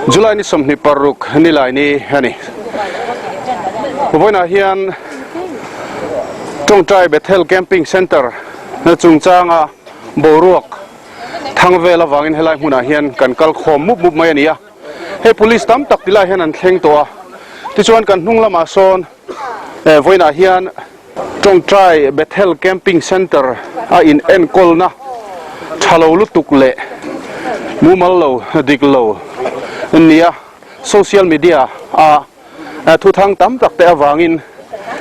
July ni 26 nilai ni a ni. Vawiinah hian Tawngtai Bethel Camping Centre na chungchanga boruak thang vel avangin helai hmunah hian kan kal khawm mup mup mai a ni a. Hei police tam tak tilai hian an thleng tawh a, tichuan kan hnung lamah sawn vawiinah hian Tawngtai Bethel Camping Centre a in enkawlna tha lo lutuk leh mumal lo dik lo nia social media a thuthang tam tak te avangin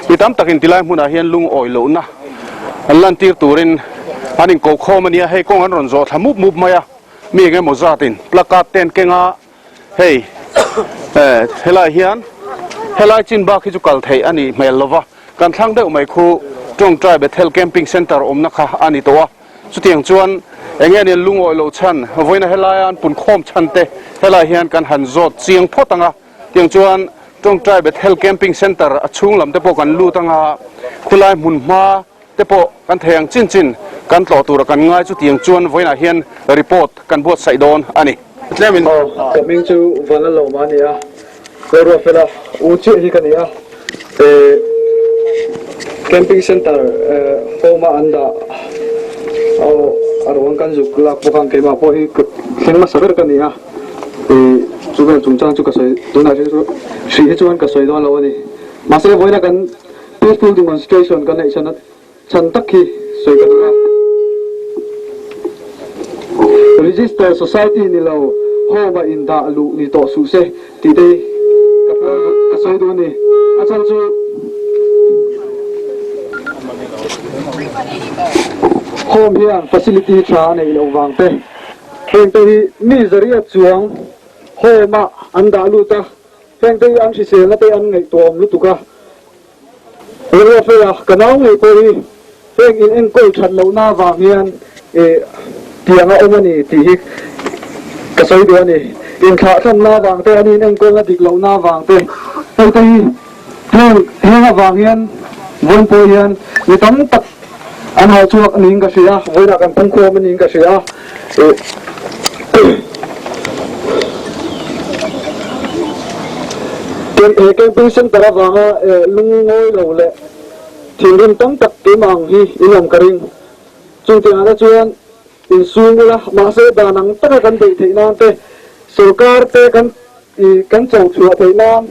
mi tam takin tilai hmunah hian lungawi lohna an lantir turin an inkokhawm a nia, hei kawng an rawn zawh thla mup mup mai a. Mi eng emaw zatin placard te an keng a, hei eh helai hian helai chin bak hi chu kal theih a nih hmel lova, kan thlang deuh mai khu Tawngtai Bethel Camping Centre awmna kha a ni tawh a, chutiang chuan eng nge nen lungawi loh chhan vawiina helaia an pun khawm chhan te helai hian kan han zawt chiang phawt ang a, tiang chuan Tawngtai Bethel Camping Centre a chhung lam te pawh kan lut ang a, khulai hmun hma. te pawh kan thei ang chin chin kan tlawh tura kan ngai chutiang chuan vawiinah hian report kan buatsaih dawn a ni. Tlemin. Aw, ka hming chu Vanlalawma a ni a, Lalruatfela u chiah hi ka ni a, eh camping centre home a an dah aw a ruang kan zuk lak bawk ang keimah pawh hi thleng hmasa ber ka ni a, eh chu vel chungchang chu ka sawi tunah hrih hi chuan ka sawi dawn lo a ni. Mahse vawiina kan Peaceful demonstration kan neih chhan chhan tak hi sawi ka duh a. Register society ni lo home a indah luh ni tawh suh se tih te hi ka puan duh ka sawi duh a ni. A chhan chu home hian facility tha a neih loh vang te heng te hi mi zariat chuang home ah an dah lut a. Heng te hi an hriselna te an ngaihtuah awm lutuk a, Ruatfela ka nau ngei pawh hi heng in enkawl that lohna avang hian tiang a awm a ni tih hi ka sawi duh a ni. Inthlahthlanna avang te, an in enkawlna dik lohna avang te, hei te hi heng heng avang hian vawiin pawh hian mi tam tak an hau chhuak niin ka hria, vawiinah kan phungkhawm a niin ka hria. He camping centre avanga lungngawi lo leh thinrim tam tak keimah ang hi in awm ka ring. Chungtiangah te chuan insum ula, mahse dan ang taka kan beih theih nan te, sorkar te kan kan cho chhuah theih nan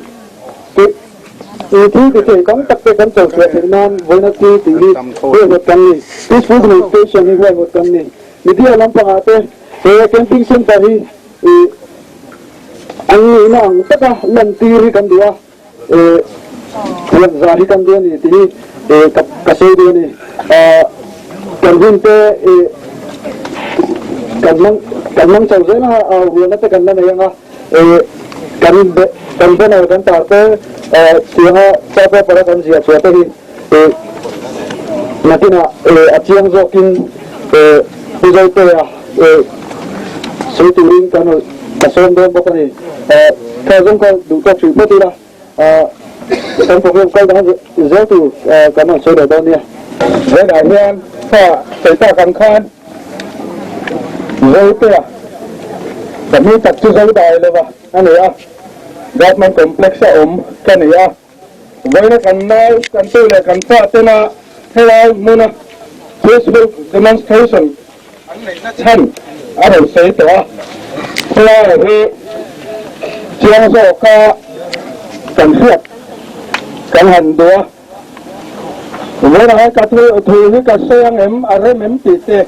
tih thil ti thei tam tak te kan cho chhuah theih nan vawiina thil tih hi huaihawt kan ni. Peaceful demonstration hi huaihawt kan ni. Media lampangah te he camping centre hi an nihna ang taka lantir hi kan duh a, huan zar hi kan duh a ni tih hi ka sawi duh a ni. Kan hun te kan hmang kan hmang chho zel anga huanna te kan la nei anga kan kan banner kan tar te tianga cha paper a kan ziah chhuah te hi Nakinah a chiang zawkin Pu Zotea sawi turin kan ka sawm dawn bawk a ni. Kha zawng kha duh tawk hrih phawt ila, kan program kal dang zel tur kan rawn sawi leh dawn nia. Vawiinah hian fa sawi tak ang khan Zotea ka hming tak chu Zodai lova a ni a, Government Complex a awm ka ni a. Vawiina kan nau, kan tu leh kan fa tena helai hmuna peaceful demonstration an neihna chhan a rawn sawi tawh a, helai hi chiang zawka kan hriat kan han duh a. Vawiina hian ka thu thu hi ka sawi ang em, a rem em tih te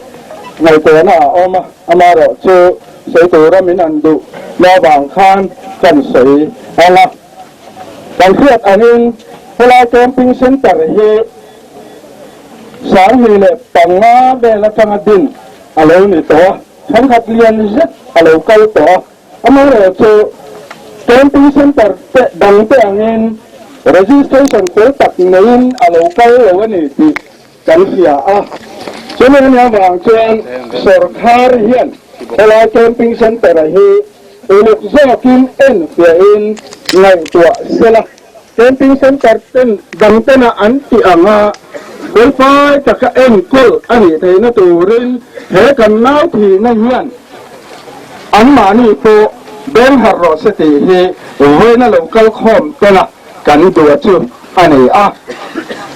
ngaihtuahna a awm a, amaherawhchu sawi tura min an duh na avang khan kan sawi ang a. Kan hriat angin helai camping centre hi 2005 vel atanga din a lo ni tawh a, thenkhat lian zet a lo kal tawh a. Amaherawhchu camping centre te dang te angin registration fel tak neiin a lo kal lo a ni tih kan hria a. Chumi a nih avang chuan sawrkhar hian helai camping centre hi Uluk zawkin enfiahin ngaihtuah sela, camping centre ten dang tena an tih anga felfai taka enkawl a nih theihna turin he kan nau thihna hian anmahni pawh Beng harh rawh se tih hi vawiina lo kal khawm tela kan duh a chu a ni a.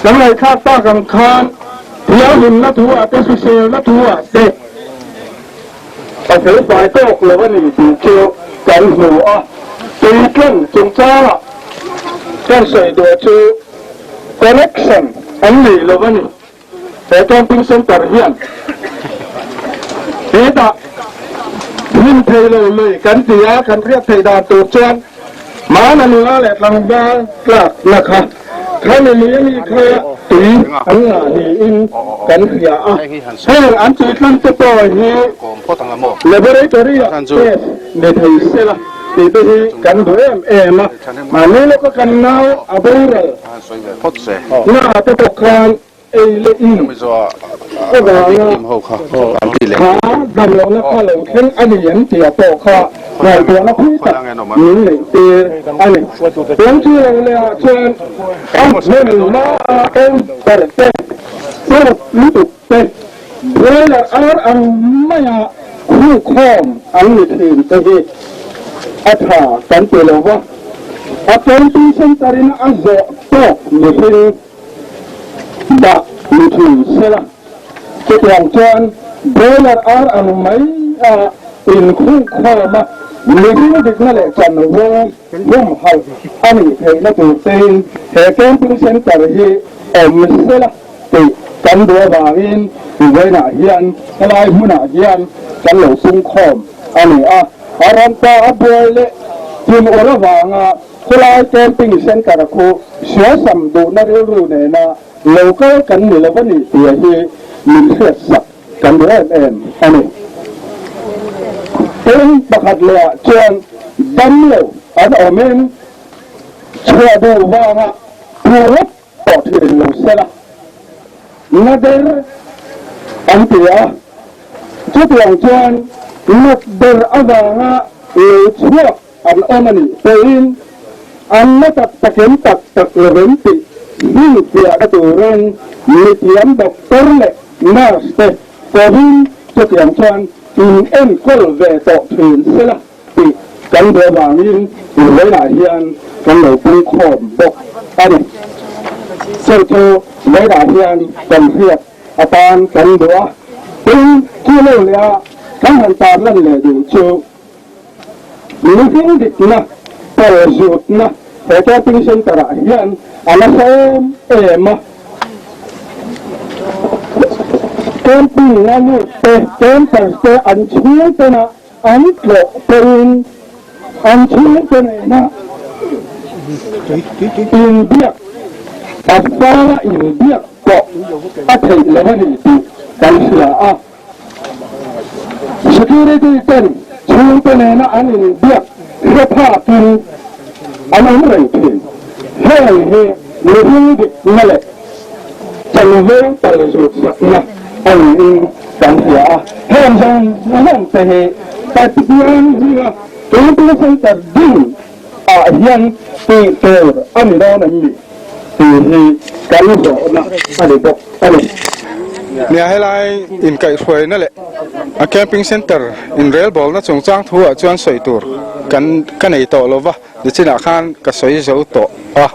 Kan ngaihthlak tak ang khan thianghlimna thu ah te hriselna thu ah te a felfai tawk lo a ni tih chu kan hmu a. Tuitlang chungchangah kan sawi duh a chu connection an nei lo a ni. He camping centre hian hetah hmun thei lo lui kan ti a, kan hriat theih dan tur chuan hmana nula leh tlangval tlakna kha khami lui ami kha tui an ngah niin kan hria a, heng an tui tlang te pawh hi laboratory ah test ni thei sela tih te hi kan duh em em a, mahni lawka kan nau a boral. Na te pawh khan ei leh in avanga kha damlohna kha lo thleng a ni em tih a pawh kha ngaihtuahna phui tak min neih tir a ni. Tun chu lo leh ah chuan a hmun hma a awm ber te, tawp lutuk te, broiler ar ang maia khukhawm an ni thin te hi a tha kan ti lo va. A camping centre in a zawh tawk mihring dah ni thin sela, chutiang chuan broiler ar ang mai a inkhung khawm a, mihring dikna leh chanvo humhalh a nih theihna tur tein he camping centre hi awm sela tih kan duh avangin vawiinah hian helai hmunah hian kan lo pungkhawm a ni a. A rampa a buai leh thin ur avanga khawlai camping centre khu sualsam duhna rilru nena lo kal kan ni lo a ni tih hi min hriatsak kan duh em em a ni. Tin, pakhat lehah chuan damlo an awmin chhuah duh vanga thu rawp pawh thin lo sela na der an ti a, chutiang chuan nat der avanga lo chhuak an awm a nih pawhin an la tak takin tak tak lovin tih hrilhfiahna turin mithiam doctor leh nurse te pawhin chutiang chuan in enkawl ve tawh thin sela. Tih kan duh avangin vawiinah hian kan lo pungkhawm bawk a ni. Chu chu vawiinah hian kan hriat atan kan duh a, tin chu lo leh a kan han tarlan leh duh chu mihring dikna pawlzutna he camping centre ah hian a la hrem em a. Camping a lut te, campers te an chhung tena An tlawh pawhin an chhungte nena inbiak, a fala inbiak pawh a theih lo a ni tih kan hria a. Security ten chhungte nena an inbiak hre phakin an awm reng thin. Heng hi mihring dikna leh chanvo palzut sakna a niin kan hria a, heng zawng zawng te hi Pathian hminga Camping Centre ding ah hian tih tur a ni dawn em ni tih hi kan zawhna a ni bawk a ni. Nia helai inkaihhruaina leh a Camping Centre inrelbawlna chungchang thu ah chuan sawi tur kan ka nei tawh lova. Nichinah khan ka sawi zo tawh a,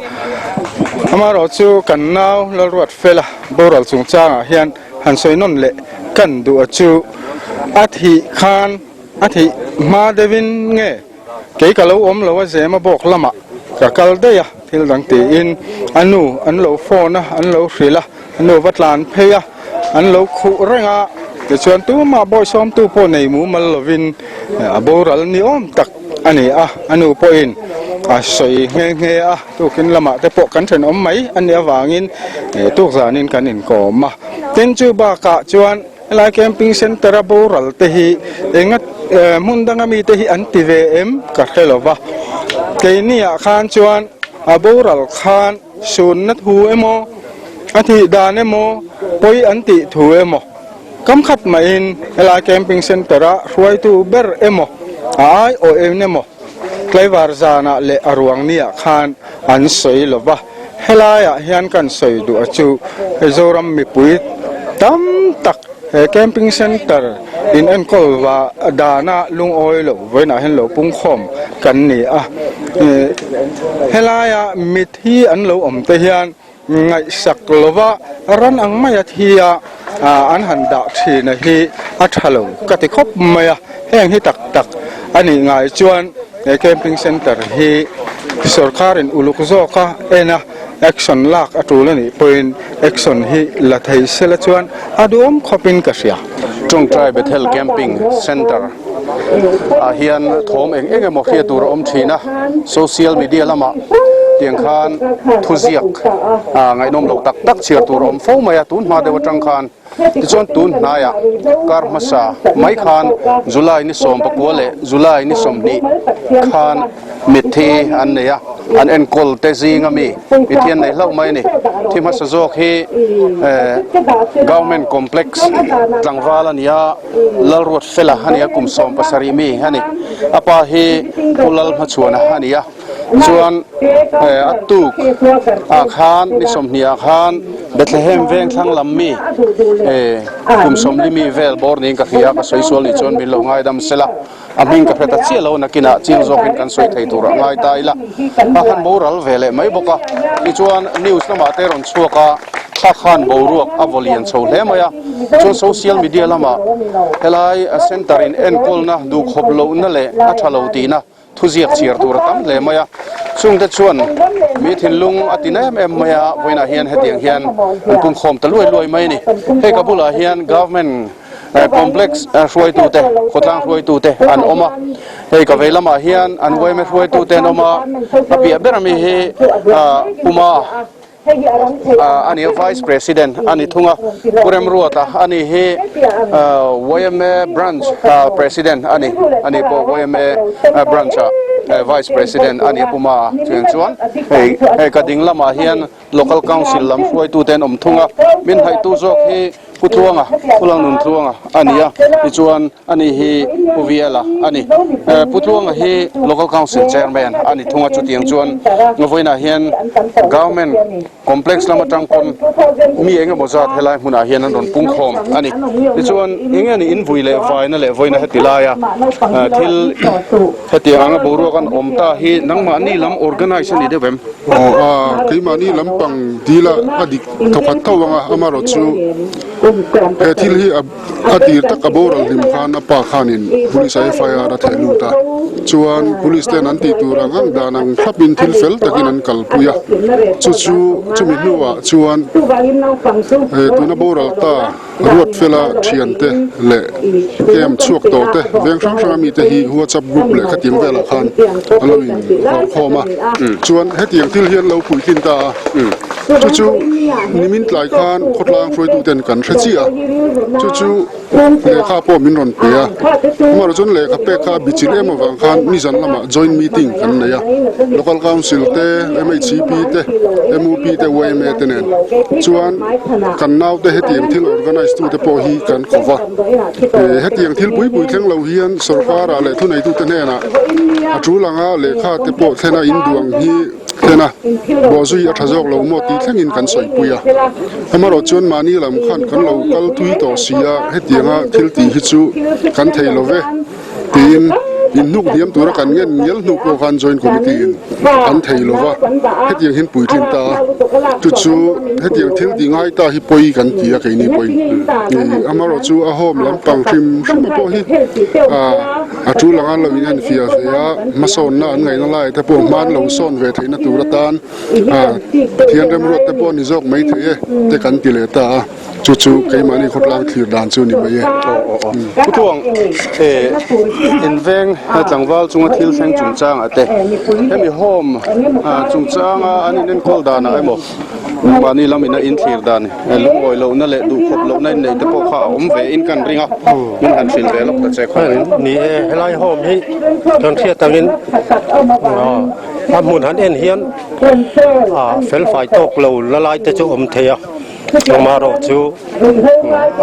amaherawh chu kan nau Lalruat Fela boral chungchangah hian han sawi nawn leh kan duh a chu a thih khan a thih hma deuhin nge kei ka lo awm lo a zema bawk lamah ka kal daih a thil dang tiin a nu an lo phone a an lo hrilh a a nu va tlan phei a an lo khuh reng a tichuan tumah bawisawmtu pawh nei mumal lovin a boral ni awm tak a ni a, a nu pawhin a sawi nghe nghe a, tukin lamah te pawh kan thenawm mai a nih avangin tuk zanin kan inkawm a, tin chu bakah chuan helai camping centre a boral te hi enga hmun danga mite hi an ti ve em ka hre lo va, keini ah khan chuan a boral khan sunna thu emaw a thih dan emaw pawi an tih thu emaw. Kam khat maiin helai camping centre a hruaitu ber emaw a aiawh en emaw tlaivar zanah leh a ruang niah khan an sawi lo va, helaiah hian kan sawi duh a chu Zoram mipui tam tak he camping centre. in enkawl va dana lungawi lo vawiinah hian lo pungkhawm kan ni a. Helaia mitthi an lo awm te hian Ngaihsak lova ran ang maia thi a an han dah thin a hi a tha lo ka ti khawp mai a, heng hi tak tak a nih ngai chuan he camping centre hi sorkarin uluk zawk a en a action lak a tul a nih pawhin action hi la thei sela chuan a duhawm khawpin ka hria. Tawngtai Bethel Camping Centre ah hian thawm eng eng emaw hriat tur a awm thin a, social media lamah tiang khan thuziak ah ngaihnawm loh tak tak chhiar tur a awm fo mai a, tun hma deuh atang khan tichuan tun hnaiah kar hmasa mai khan July ni 19 leh July ni 20 khan mitthi an nei a, an enkawl te zing ami mitthi an nei hlauh mai a ni. Thi hmasa zawk hi eh government complex tlangval a ni a. Lalruat Fela a ni a, kum 17 mi a ni. A pa hi Pu Lalhmachhuana a ni a, chuan a tuk ah khan ni 20 ah khan Bethlehem veng thlang lam mi kum 40 mi vel bawr niin ka hria, ka sawi sual nih chuan min lo ngaidam sela, a hming ka hre ta chiah lo nakinah chiang zawkin kan sawi thei turah ngai ta ila, a han boral ve leh mai bawk a, tichuan news lamah te rawn chhuak a, thla khan boruak a vaw lian chho hle mai a, chuan social media lamah helai center in enkawlna duhkhawp lohna leh a tha lo tihna thuziak chhiar tur a tam hle mai a, chungte chuan mi thinlung a ti na em em mai a, vawiinah hian hetiang hian an pungkhawm ta luai luai mai a ni, hei ka bulah hian government Complex hruaitute, khawtlang hruaitute an awm a, hei ka vei lamah hian an yma hruaitute an awm a, a piah ber ami hi Puma a ni a, Vice President a ni thung a, Pu Remruata a ni hi yma Branch President a ni, a ni pawh yma Branch ah Vice President a ni a Puma chuan chuan hei ka ding lamah hian Local Council lam hruaitute an awm thung a, min hnaihtu zawk hi Pu Tluanga, Pu Lalnun Tluanga a ni a, tichuan ani hi Pu Viala a ni. Pu Tluanga hi Local Council Chairman a ni thung a, chutiang chuan vawiinah hian Government Complex lam atang pawn mi eng emaw zat helai hmunah hian an rawn pungkhawm a ni. Tichuan eng nge ni invui leh vaina leh vawiina heti laia thil hetiang anga boruak an awm ta hi nangmahni lam organize a ni deuh em? Aw a, keimahni lampang dil a a dik thawkhat tho ang a, amarawh chu he thil hi a tir tak a boral hlim khan a pa khanin police ah FIR a theh lut a, chuan police ten an tih tur ang ang dan ang thlapin thil fel takin an kalpui a, chu chu chumi hnuah chuan tuna boral ta. Ruatfela thiante leh camp chhuak tawh te veng hrang hranga mite hi WhatsApp group leh khatiang velah khan an lo in rawr khawm a, chuan hetiang thil hian lo puitlin ta a, chu chu nimin tlai khan khawtlang hruaitu ten kan hre chiah a, chu chu lehkha pawh min rawn pe a, amaherawh chuan lehkha pek kha a bichilh em avang khan nizan lamah joint meeting kan nei a, local council te, MHCP te, MUP te, yma te nen chuan. Kan naute hetiang thil organise tute pawh hi kan ko va. Hetiang thil pui pui thleng lo hian sorkarah leh thuneitute hnenah a tul anga lehkha te pawh thlena in duang hi thlen a, bawhzui a tha zawk lo maw tih thlengin kan sawipui a. Amaherawh chuan mahni lam khan kan lo kal tui tawh si a, hetianga thil tih hi chu kan thei lo ve. Tiin inhnuk hniam tura kan ngen ngial hnu pawh khan Joint Committee in an thei lo va, hetiang hian puitlin ta a, chu chu hetiang thil ti ngai ta hi pawi kan ti a keini pawhin amaherawh chu a home lampang hrim hrim a pawh hi a tul anga lo in enfiah ve a, hmasawnna an ngaihna lai te pawh hma an lo sawn ve theihna tur atan Pathian remruat te pawh a ni zawk mai thei e te kan ti leh ta a. Chu chu keimahni khawtlang thlir dan chu ni mai e. Pu Tluang, inveng tlangval chunga thil thleng chungchangah te, hemi home chungchanga an inenkawl danah emaw, mahni lam ina inthlir dan lungawi lohna leh duhkhawp lohna inneih te pawh kha a awm ve in kan ring a, min han hrilh ve lawk ta che khaw mai. Ni e, helai home hi kan hriat angin a hmun han en hian felfai tawk lo la lai te chu awm thei a. Amaherawhchu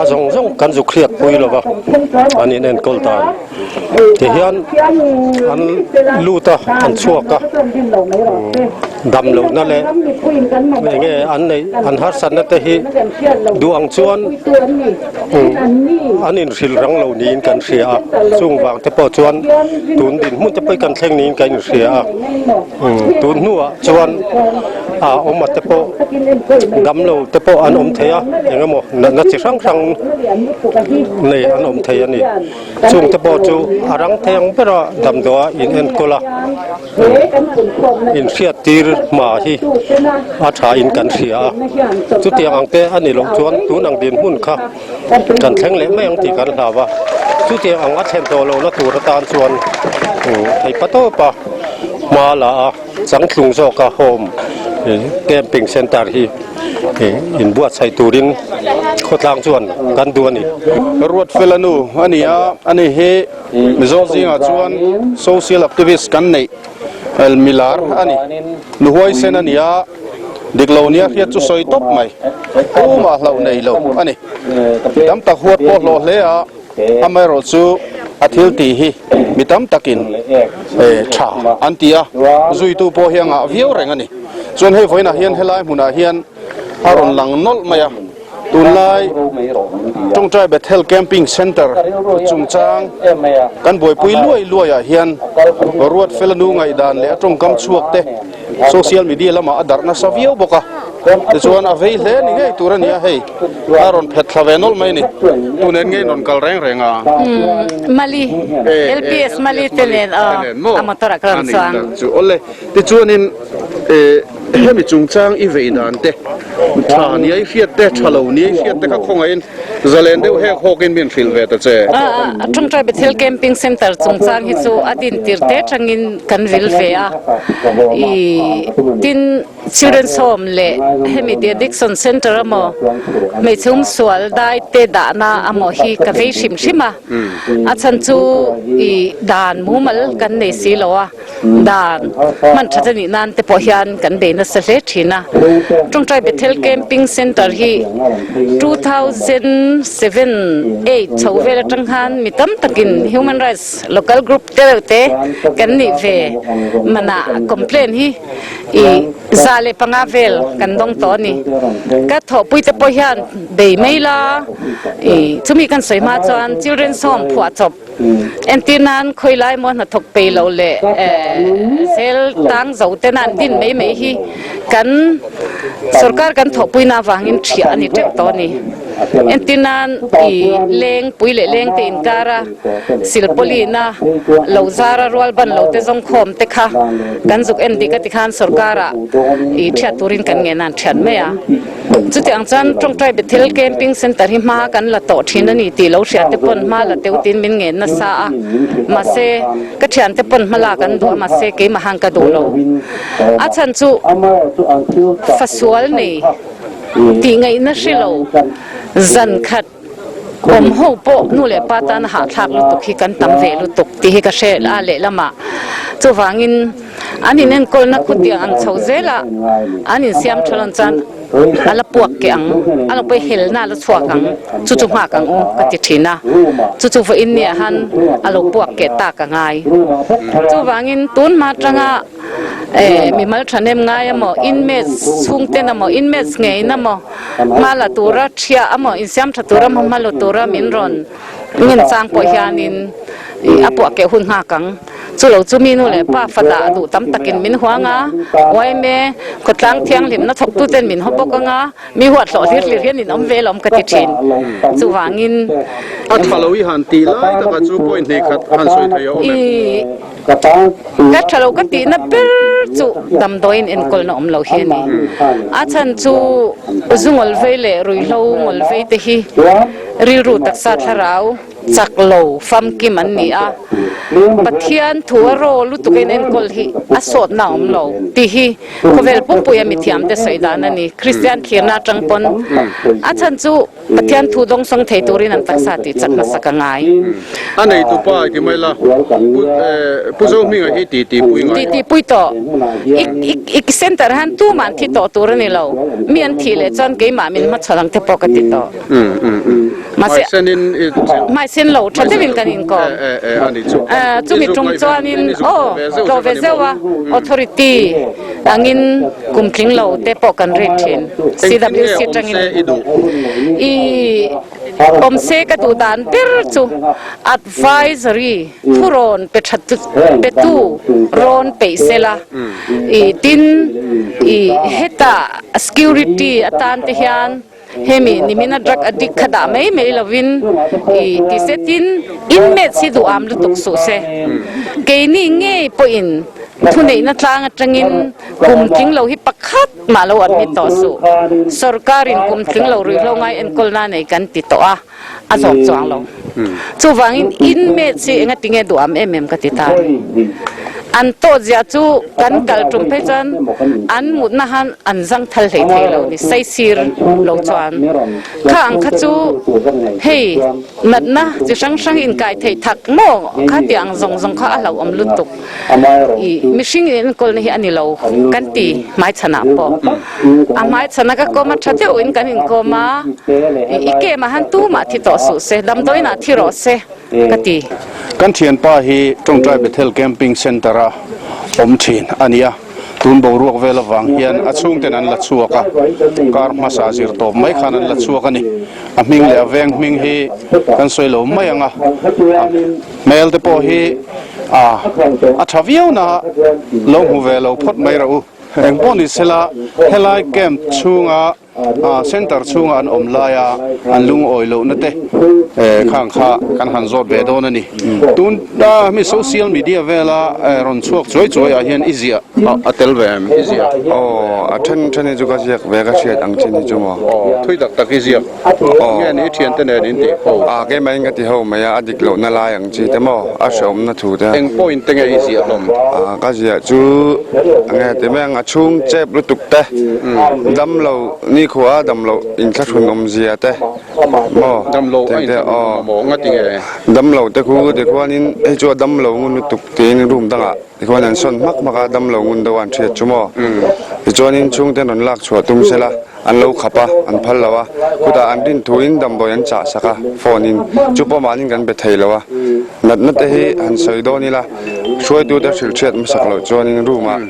a zawng zawng kan zuk hriat pui lo va, an inenkawl dan ti hian an lut a, an chhuak a, dam lohna leh eng nge an neih an harsatna te hi duh ang chuan an inhrilh rang lo niin kan hria a, chung vang te pawh chuan tun dinhmun te pawh hi kan thleng niin kan inhria a. Tun hnuah chuan a awma te pawh damlo te pawh an awm thei a, eng emaw natna chi hrang hrang nei an awm thei a ni. Chung te pawh chu a rang thei ang bera damdawi in enkawl a, inhriattir hma hi a tha in kan hria a. Chutiang ang te a ni loh chuan tun ang dinhmun kha kan thleng leh mai ang tih kan hlau a, chutiang ang a thlen tawh lohna tur atan chuan theihpa tawp a hma la a changtlung zawka home camping centre hi inbuatsaih turin khawtlang chuan kan duh a ni. Ruatfela nu a ni a, ani hi Mizo zingah chuan social activist kan neih milar a ni. Nu huaisen a ni a, dik lo nia hriat chu sawi tawp mai. Pumah hlauh nei lo a ni. Mi tam tak huat pawh hlawh hle a, amaherawh chu a thil tih hi mi tam takin tha an ti a, zuitu pawh hi a ngah viau reng a ni. Chuan hei vawiinah hian helai hmunah hian a rawn lang nawlh mai a, tunlai Tawngtai Bethel Camping Centre chungchang kan buaipui luai luai ah hian Ruatfela nu ngaihdan leh a tawngkam chhuak te social media lamah a darh nasa viau bawk a, tichuan a vei hle ni ngei tur a ni a, hei a rawn phet thla ve nawlh mai a ni, tunen ngei rawn kal reng reng a. Mali, LPS Mali te nen a motor ah ka rawn chuang. Awle, tichuanin Hemi chungchang i vei dan te, tha ni ai hriat te, tha lo ni ai hriat te kha khawngaihin zalen deuh hek hawkin min hrilh ve ta che. Tawngtai Bethel Camping Centre chungchang hi chu a din tir te tangin kan vil ve a, i tin Children's Home leh hemi de Addiction Centre amaw hmeichhe humsual dai te dahna amaw hi ka vei hrim hrim a, a chhan chu i dan mumal kan nei si lo a. Dan hman that a nih nan te pawh hian kan bei nasa hle thin a. Tawngtai Bethel Camping Centre hi 2007, 8 chho vel atang khan mi tam takin Human Rights Local Group te reuh te kan nih ve manah complaint hi i 105 vel kan dawng tawh a ni. Ka thawhpui te pawh hian bei mai la i chumi kan sawi hma chuan Children's Home phuahchawp Entir nan khawi lai maw hnathawk pei lo leh zel tang zo ten an din mai mai hi kan sorkar kan thawhpuina avangin thiah a ni teuh tawh a ni. Entir nan i leng pui leh leng te inkara silpawlina lo zara rual ban lo te zawng khawm te kha kan zuk en dik a ti khan sorkarah i thiat turin kan ngen a an thiat mai a. Chutiang chuan Tawngtai Bethel Camping Centre hi hma kan la tawh thin a ni tih lo hria te pawn hma la teuh tiin min ngen nasa a, mahse ka thiante pawn hma lak an duh a, mahse keimah han ka duh lo. A chhan chu fasual nei tih ngaihna hre lo zan khat awm ho pawh nu leh pa tana hahthlak lutuk hi kan tam ve lutuk tih hi ka hre a lehlamah. Chuvangin an inenkawlna khutiang ang chho zela an insiam tha lawn chuan a la puak keh ang, a lo pawi helna a la chhuak ang, chu chu nghak ang u ka ti thin a, chu chu vawiin nia han a lo puak keh tak a ngai. Chuvangin tun hma atanga mimal thahnem ngai emaw, inmates chhungten emaw, inmates ngeiin emaw, Hma la tura ṭhiah a maw, insiam ṭha tura maw hma la tura min rawn ngen chang pawh hianin a puah keh hun nghak ang. Chu lo chu mi nu leh pa fada duh tam takin min huang a, yma khawtlang thianghlimna thawktuten min haw bawk ang a, mi huat hlawh hlir hlir hian in awm ve lawm ka ti ṭhin. Chuvangin. A ṭha lo i han tih lai takah chu point hnih khat han sawi thei a awm em? Ka tha lo ka tihna ber chu damdawiin enkawlna awm lo hi a ni. A chhan chu zu ngawlvei leh ruihhlo ngawlvei te hi rilru taksa thlarau. chak lo famkim an ni a, Pathian thu a raw lutuk a inenkawl hi a sawtna a awm lo tih hi khawvel pumpuia mithiamte sawi dan a ni. Kristian thlirna atang pawn a chhan chu Pathian thu dawngsawng thei turin an taksa tih chak hmasak a ngai. A neitu pa i ti mai la, Pu Pu Zohminga hi ti ti pui ngai. Ti ti pui tawh. I i i center han tumah an thi tawh tur a ni lo. Mi an thih leh chuan keimah min hmachhawn ang te pawh ka ti tawh. Mahse hmaisen lo tha deuhin kan inkawm. Chumi tum chuanin aw tlawh ve zeuh a authority angin kum tling lo te pawh kan rate thin. CWC tangin i awm se ka duh dan ber chu advisory thurawn pe tha petu rawn peih sela i tin i hetah security atan te hian Hemi nimina drug addict kha dah mai mai lovin i ti se tin inmates hi duh am lutuk suh se. Keini ngei pawhin thuneihna tlang atangin kum tling lo hi pakhat mah lo admit tawh suh. Sorkarin kum tling lo ruihhlo ngai enkawlna nei kan ti tawh a, a zawm chuang lo. Chuvangin inmates hi enga tinge duh am em em ka ti ta a ni. An tawh ziah chu kan kal tum phei chuan an mutna han an zang thal hlei thei lo ni saisir lo chuan kha ang kha chu hei natna chi hrang hrang inkai theih thak maw kha tih ang zawng zawng kha a hlauhawm lutuk i mihring in enkawlna hi a ni lo kan ti hmaichhanah pawh a hmaichhana ka kawm a tha deuhin kan inkawm a i kem ah han tumah thi tawh suh se damdawiinah thi rawh se. ka ti. Kan thianpa hi Tawngtai Bethel Camping Centre-a awm thin a ni a, tun boruak vel avang hian a chhungten an la chhuak a, kar hmasa zir tawp mai khan an la chhuak a ni. A hming leh a veng hming hi kan sawi lo mai ang a, a hmel te pawh hi a tha viau na lo hmu ve lo phawt mai rawh u. Engpawh ni sela helai camp chhunga Centre chhunga an awm laia an lungawi lohna te khang kha kan han zawt ve dawn a ni. Tun mi social media vela rawn chhuak chuai chuai ah hian i ziah a tel ve em? I ziah? Aw, a then then hi chu ka ziak ve ka hriat ang chin hi chu maw. Aw, thui tak tak i ziak. Aw. Nge ni i thiante nen in tih ho? A, keimah in ka ti ho mai a, a dik lohna lai ang chi te maw, a hrehawmna thu te. Eng point te nge i ziah hlawm? A, ka ziah chu nge ti mai ang, a chhung chep lutuk te. Damlo nikhua damlo inthlahrun awmzia te maw Damlo a inthlahrun awm maw nga tinge? Damlo te khu tikhuanin hei chu a damlo ngun lutuk tiin room dangah tikhuan an sawn hmak hmak a, damlo ngun deuh a an hriat chu maw? Tichuanin chhungten rawn lak chhuah tum sela an lo khap a, an phal lo a, khutah an rin thuin damdawi an chah sak a phone in, chu pawh mahnin kan be thei lo a, natna te hi han sawi dawn ila hruaitute hrilh hriat hmasak loh chuanin room ah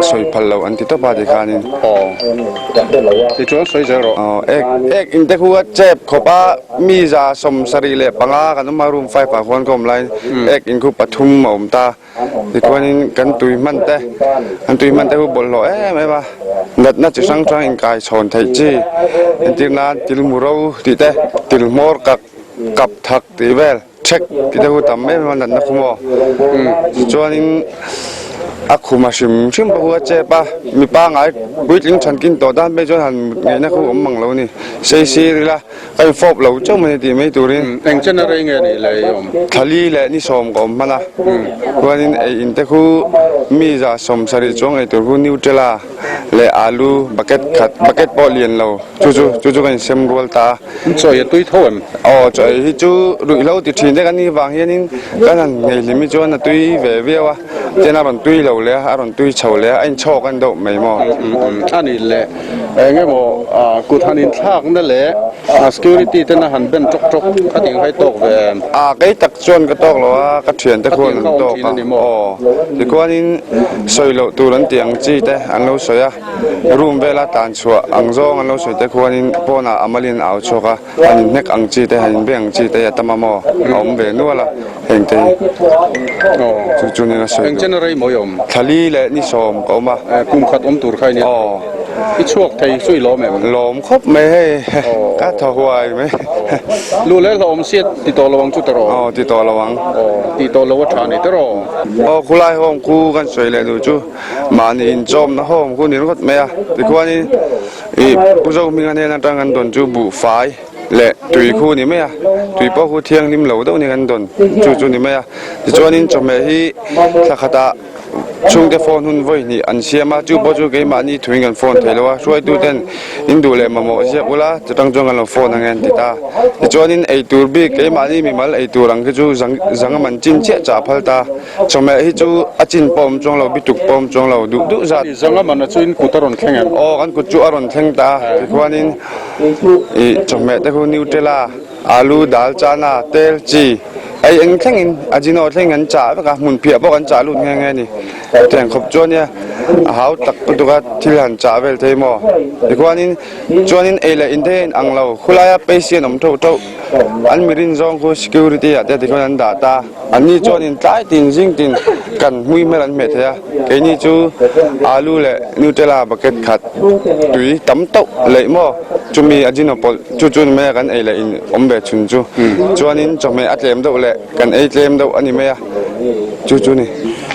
Sawi phal lo an ti tawp a tikhanin. Aw. Tichuan sawi zel rawh. Aw, ek, ek inte khu a chep khawp a, mi 175 kan awm a, room 5 ah khuan ka awm laiin ek in khu pathum a awm ta. Tikhuanin kan tui hman te, kan tui hman te khu bawlhhlawh em em a, natna chi hrang hrang inkai chhawn theih chi, entir nan tilmuro tih te, tilhmawr kak, kap thak tih vel. Check ti deuh tam em em a natna khum aw. Tichuanin a khum a hrim hrim pawh khu a chep a, mi pangai puitling thankin tawh tan phei chuan han mut ngeihna khu awm mang lo a ni. Sei sir ila ka in fawp lo chauh mai tih mai turin. Eng chen a rei nge nih leh i awm? Thlali leh ni sawm ka awm hman a, chuanin ei in te khu mi 170 chuang ei tur khu Nutella leh alu bucket khat bucket pawh lian lo chu chu chu chu ka insem rual ta a. Chaw hi a tui tho em? Aw, chaw ei hi chu ruihhlo ti thin te kan nih vang hianin kan han nghei hlim hi chuan a tui ve viau a, chuan a rawn tui lo leh a, a rawn tui chho leh a, a inchhawk a ni deuh mai maw? A nih leh eng emaw kut han inthlakna leh security ten a han ben tawk tawk kha tih ang kha i tawk ve em? A, kei tak chuan ka tawk lo a, ka thiante khuan an tawk a, aw, tikhuanin sawi loh tur an tih ang chi te an lo sawi a. Room vela tlan chhuah ang zawng an lo sawi te khuanin pawnah a malin a au chhuak a, han inhnek ang chi te, han inbeng ang chi te hi a tam a maw? A awm ve nual a, heng te hi chu chu nen a sawi duh. Eng chen a rei mawi awm? Thlali leh ni sawm ka awm a. Kum khat awm tur kha i nia. Aw. I chhuak thei chu i lawm em? Lawm khawp mai hei, ka thaw huai mai. Lu leh hlauhawm siat ti tawh lo ang chu tawh rawh. Aw, ti tawh lo ang. Aw, ti tawh lo a tha ni tawh rawh. Aw, khulai home khu kan sawi leh duh chu. Mahni inchawmna home khu ni ringawt mai a, tikhuanin ih Pu Zohminga hnen atang kan dawn chu buhfai leh tui khu ni mai a, tui pawh khu thianghlim lo deuh ni kan dawn chu chu ni mai a. Tichuanin chawhmeh hi thla khatah chhungte phone hun vawi hnih an siam a, chu pawh chu keimahni thuin kan phone thei lo a, hruaituten in duh leh mamawh ziak ula chutang chuan kan lo phone ang e an ti ta. Tichuanin eitur bik keimahni mimal eitur ang khi chu zang zanga man chin chiah chah phal ta. Chawhmeh hi chu a chin pawh awm chuang lo, bituk pawh awm chuang lo, duh duh zat. Zanga man a chu in kut a rawn thleng em? Aw, kan kut chu a rawn thleng ta a, tikhuanin ih chawhmeh te khu Nutella, alu, dal, chana, tel, chi, ei eng thlengin ajino thlengin an chah vek a, hmun phiah pawh kan chah lut nghe nghe a ni. Chutiang khawp chu ania a hau tak lutuk a, thil han chah vel thei maw? Tikhuanin chuanin ei leh in te in ang lo, khulaia patient awm theuh theuh an mirin zawng khu security ah te tikhuan an dah ta. Anni chuanin tlai tin zing tin kan hmui hmel an hmeh thei a, keini chu alu leh Nutella bucket khat tui tam tauh leih maw chumi ajino pawlh chu chu ni mai a kan ei leh in awm ve chhun chu chuanin chawhmeh a tlem deuh leh kan ei tlem deuh a ni mai a chu chu ni.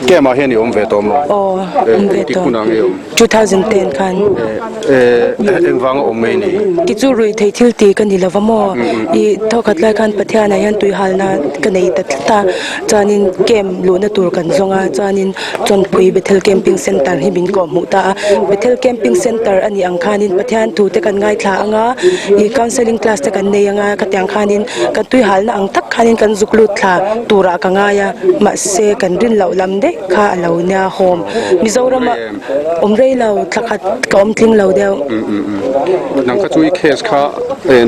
Camp ah hian i awm ve tawh maw? Aw, awm ve tawh. Engtik hunah nge i awm? 2010 khan. Engvanga awm mai ni? Ti chu rui thei thil ti ka ni lova maw? I thawkhat lai khan Pathianah hian tuihalna ka nei ta tlat a, chuanin camp luhna tur kan zawng a, chuanin Chawnpui Bethel Camping Centre hi min kawhhmuh ta a. Bethel Camping Centre a nih ang khanin Pathian thu te kan ngaithla ang a, i counselling class te kan nei ang a, khatiang khanin kan tuihalna ang tak khanin kan zuk lut thla turah ka ngai a, mahse kan rin loh lam daih kha a lo nia home Mizorama Awm rei lo, thla khat ka awm tling lo deuh. Nang kha chu i case kha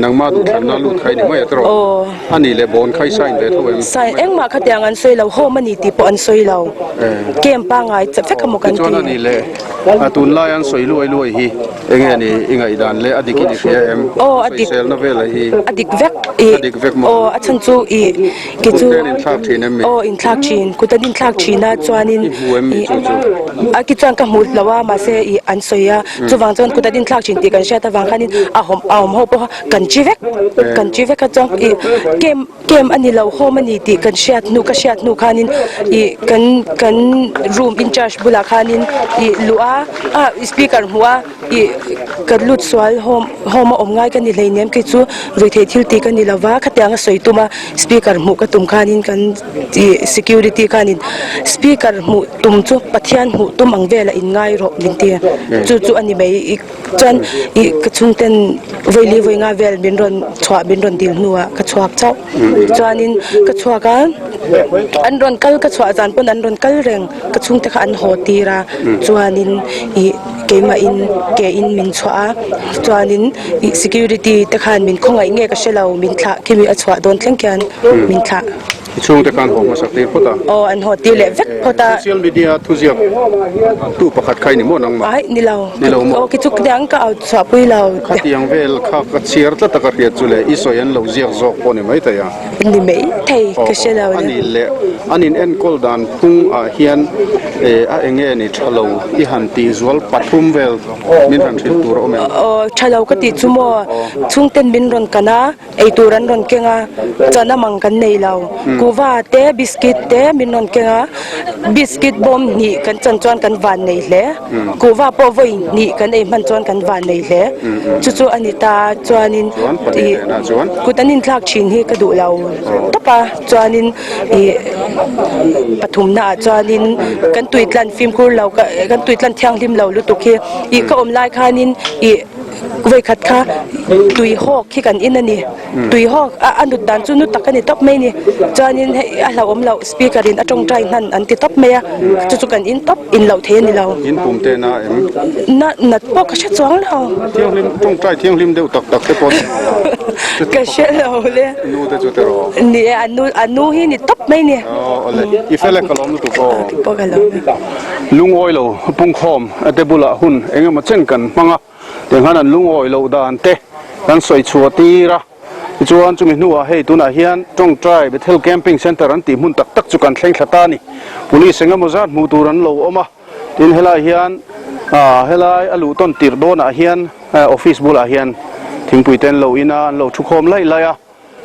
nangmah duhthlanna lut kha i ni mai a tiraw? Aw. A nih leh bond kha i sign ve tho em? Sign, engmah kha tiang an sawi lo, home a ni tih pawh an sawi lo. Camp pangngai chak vek emaw kan ti. Tichuan a nih leh tunlai an sawi luai luai hi eng nge ni i ngaihdan leh a dik in i hria em? Aw, a dik. Sawiselna velah hi. A dik vek. A dik vek maw? Aw, a chhan chu i. Kut te an inthlak thin em mi? Aw inthlak thin, kut an inthlak thin a chuanin I hmu em mi chu chu? A ki chuan ka hmu lo a mahse ih an sawi a chuvang chuan kut an inthlak thin tih kan hriat avang khanin a hawm a awm ho pawh kha kan chi vek kan chi vek a chuan ih camp camp a ni lo home a ni tih kan hriat hnu ka hriat hnu khanin ih kan kan room incharge bulah khanin ih luh a ah speaker hmuh a Ih, ka lut sual home home a awm ngai ka ni hleinem kei chu ruihtheih thil tih ka ni lo va, khatiang a sawi tum a speaker hmuh ka tum khanin kan ih security khanin speaker hmuh tum chu Pathian hmuh tum ang velah in ngai rawh min ti a, chu chu a ni mai ih chuan ih ka chhungten vawi li vawi nga vel min rawn chhuah min rawn dil hnuah ka chhuak chauh chuanin ka chhuak a an rawn kal ka chhuah zan pawn an rawn kal reng ka chhungte kha an haw tir a chuanin ih. Keimahin ke in min chhuah a, chuanin ih security te khan min khawngaih nge ka hre lo, min thlah khimi a chhuah dawn thleng khian min thlah. I chhungte khan haw hmasak tir phawt a? Aw, an haw tir leh vek phawt a. Social media thuziak tu pakhat kha i ni maw nangmah? Aih, ni lo. Ni lo maw? Aw, ki chu khatiang ka au chhuahpui lo. Khatiang vel kha ka chhiar tlat a ka hriat chu le, i sawi an lo ziak zawk pawh ni mai thei a. Ni mai thei ka hre lo A nih leh an in enkawl dan phung ah hian a enge ni tha lo i han tih zual pathum vel min han hrilh tur a awm em? Aw tha lo ka tih chu maw chhungten min rawn kan a, eitur an rawn keng a, chana mang kan nei lo, kuva te biscuit te min rawn keng a, biscuit bawm hnih kan chan chuan kan van nei hle, kuva pawh vawi hnih kan ei hman chuan kan van nei hle, chu chu a ni ta chuanin ih kut an inthlak thin hi ka duh lo tawp a chuanin ih pathumna ah chuanin kan tui tlan fimkhur lo kan tui tlan thianghlim lo lutuk hi ih ka awm lai khanin ih vawikhat kha tui hawk hi kan in a ni tui hawk a a nut dan chu nu tak a ni tawp mai a ni chuanin hei a hlauhawm loh speaker in a tawngtai hnan an ti tawp mai a chu chu kan in tawp in loh thei a ni lo. In pum te na em? Na nat pawh ka hre chuang lo. Thianghlim tawngtai thianghlim deuh tak tak te pawh ni lo. Ka hre lo le. Nu te chu te rawh. Ni e a nu a nu hi ni tawp mai ni. Aw awle i fel e ka lawm lutuk aw. Ti pawh ka lawm e. Lungawi lo pungkhawm te bulah hun engemaw chen kan hmang a, tiangkhan an lungawi loh dan te kan sawi chhuah tir a. Tichuan chumi hnuah hei tunah hian Tawngtai Bethel Camping Centre an tih hmun tak tak chu kan thleng thla ta a ni. Police engemaw zat hmuh tur an lo awm a, tin helai hian ah helai a luh tawn tirh dawnah hian office bulah hian thingpui te an lo in a, an lo thu khawm laih laih a.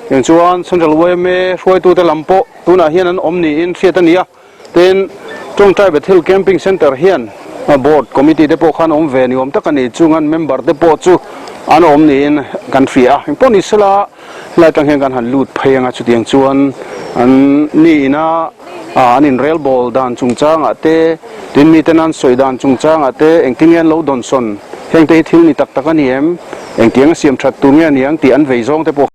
Tiang chuan Central yma hruaitute lam pawh tunah hian an awm niin hriat a ni a. Tin, Tawngtai Bethel Camping Centre hian Board Committee te pawh khan awm ve ni awm tak a ni. Chung an member te pawh chu. An awm niin kan hria a, engpawh ni sela helai atang hian kan han lut phei anga chutiang chuan an ni ina an inrelbawl dan chungchangah te, tin miten an sawi dan chungchangah te engtin nge an lo dawnsawn, hengte hi thil ni tak tak a ni em, engtiang a siam that tur nge a ni ang tih an vei zawng te pawh.